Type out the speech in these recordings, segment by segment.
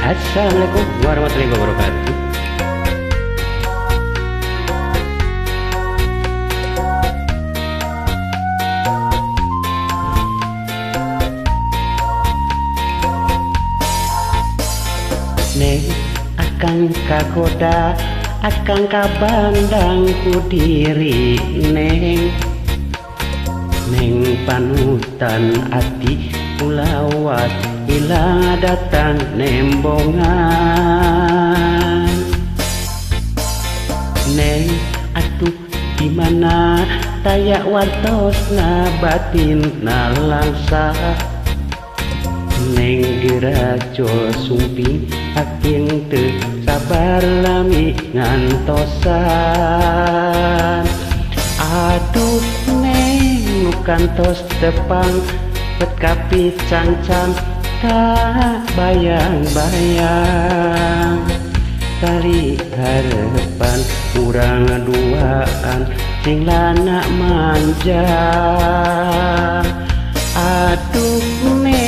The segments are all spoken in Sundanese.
Assalamualaikum warahmatullahi wabarakatuh. Neng akang kagoda, akang kabandang ku diri neng. Neng panutan ati ulawas hilang datang nembongan. Neng atuh di mana taya wartosna batin nalangsa. Neng geracol sumping aking teu sabar lami ngantosan. Aduh neng nu kantos tepang bet kapi cangcang tak bayang-bayang. Tali harapan urang duaan sing lana manja. Aduh neng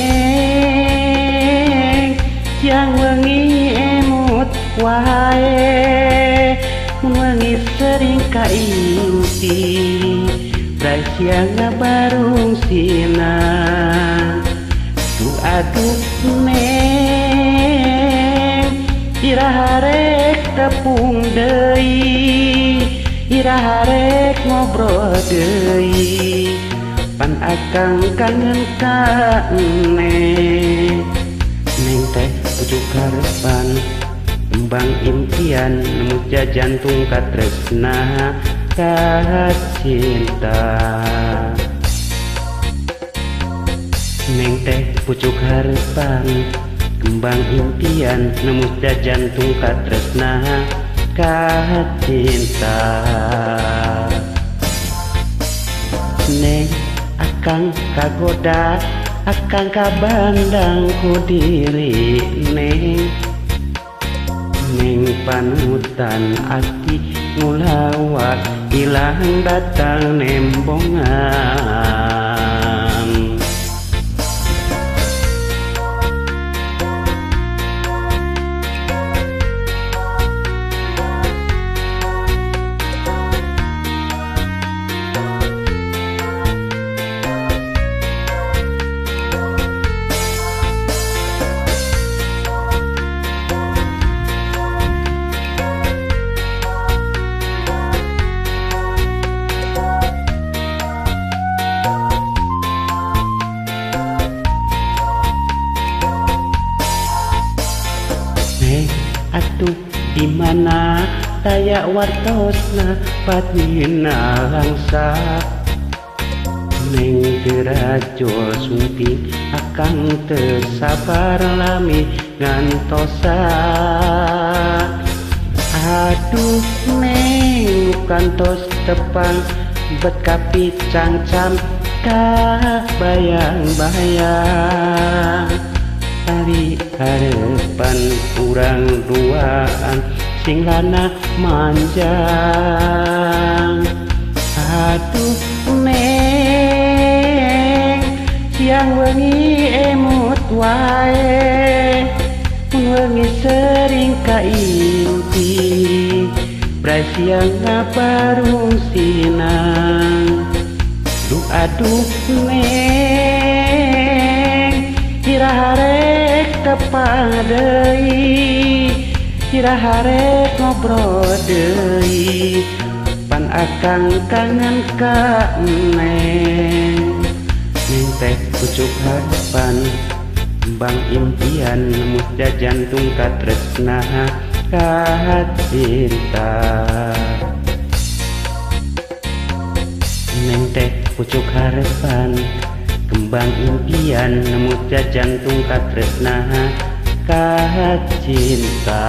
siang wengi emut wae, mun wengi sering kaimpi brai siang ngabarung sinang. Duh aduh neng iraha rek tepung deui, iraha rek ngobrol deui, pan akang kangen ka neng. Neng teh pucuk harapan kembang impian nemu jantung katresna kacinta. Neng teh pucuk harapan kembang impian nemu jantung katresna kacinta. Neng akang kagoda, akang kabandang ku diri neng. Neng panutan ati ngulawat hilang datang nembongan. Neng atuh di mana taya wartosna batina langsa. Neng geracol sumping akang teu sabar lami ngantosan. Aduh neng kantos tepang bet kapi cangcam ka bayang-bayang. Tali harapan urang duaan sing lana manjang. Aduh neng siang wengi emut wae, mun wengi sering kaimpi brai siang ngabarung sinang. Duh aduh neng iraha rek tepang deui, iraha rek ngobrol deui, pan akang kangen ka neng. Neng teh pucuk harapan kembang impian nemu jantung katresna kacinta. Neng teh pucuk harapan kembang impian nemu jantung katresna kacinta.